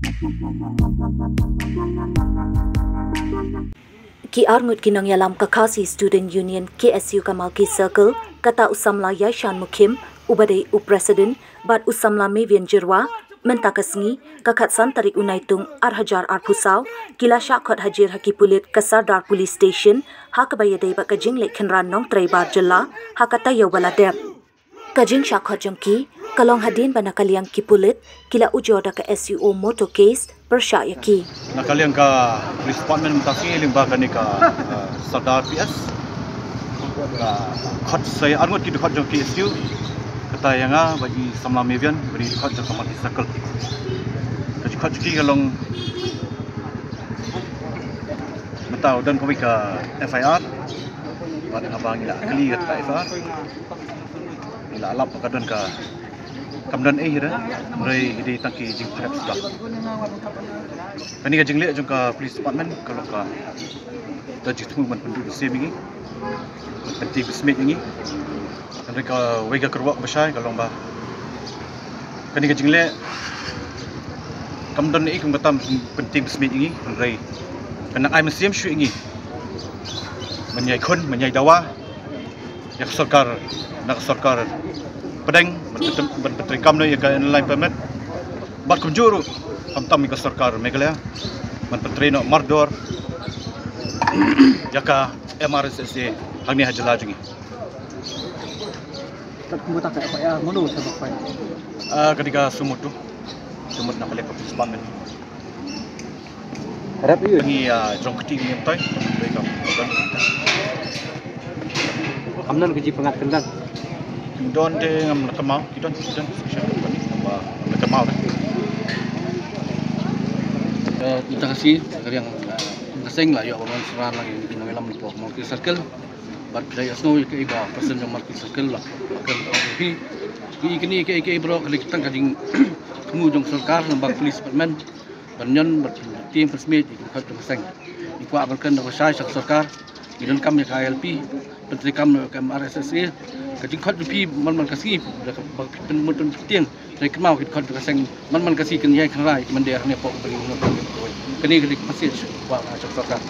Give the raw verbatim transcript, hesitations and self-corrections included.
Ki arngut ki nongïalam ka Khasi Student Union K S U ka Malki Circle, kata u samla Yaishan Mukhim, uba dei u president, bad u samla Mevian Jyrwa, mynta ka sngi, ka khatsan tarik u Naitung, ar hajar arphew saw, ki la shah khot hajir ha ki pulit ka Sardar Police Station, ha kaba ïadei bad ka jingleh khynra nongtrei bar jylla, ha ka taïew ba la dep. Ka jingshah khot jong ki, ka long hadien ba na ka liang ki pulit, ki la ujor da ka S U O motor case, pyrshah ïa ki. Na ka liang ka Police Department mynta ka sngi lyngba kane ka, uh, Sardar P S. Ka khot sa ïa arngut ki dkhot jong K S U. Kata ïa nga ba i samla Mevian, ba i dkhot jong ka Malki Circle. Ka jingkhot jong ki ka long mynta u don kawei ka F I R. Bad haba ngi la kylli ïa ka F I R, ngi la lap ka don ka, kam don ei hi re, hynrei hi dei tang ki jingpharap suda. Kane ka jingleh jong ka Police Department ka long ka, ka jingthmu ban pynduh mynsiem ïa ngi, ban pyntieng pynsmiej ïa ngi. Hynrei kawei ka kyrwoh kaba shai ka long ba kane ka jingleh kam don ei kum ka tam pyntieng pynsmiej ïa ngi, hynrei ka nang ai mynsiem shuh ïa ngi. Ban ïai khun, ban ïai dawa ïa ka sorkar, na ka sorkar pdeng, ban pyntem-, ban pyntreikam noh ïa ka Inner Line Permit. Bad kumjuh ruh, khamtam ïa ka sorkar Meghalaya, ban pyntrei noh mardor ïa ka M R S S A hangne ha jylla jong ngi. Kat kumta ka F I R, mano sa ba file? Ah, ka dei ka suo motu. Suo motu na ka liang ka Police Department. Harap ïa ngi, ah, jong kti ngi mynta. Kam don ka jingpyngngad kyndang? Don te ngam la kynmaw, ki don, ki don. Ngam la kynmaw. Eh, mynta ka sngi, ka liang, ah, ka seng la ïoh ban wan synran lang ïa ki nongïalam hapoh Malki Circle. Bad phi la ïohsngew ïa kaei ba president jong Malki Circle la, la kren bad phi. Ki kine kaei kaei baroh ka dei tang ka jingthmu jong sorkar lyngba ka Police Department ban ñion bad tieng pynsmiej ïa ki dkhot jong ka seng. Ngi kwah ban kren da ka shai sha ka sorkar, ngi donkam ïa ka I L P, pyntreikam ïa ka M R S S A. Ka jingkhot jong phi man man ka sngi, da kaba phi pyn-, mut pyntieng, pyntrei kynmaw ki dkhot jong ka seng, man man ka sngi kin ïai kynrad ïa ki mynder hangne hapoh ka ri. Kane ka dei ka message kwah sha ka sorkar.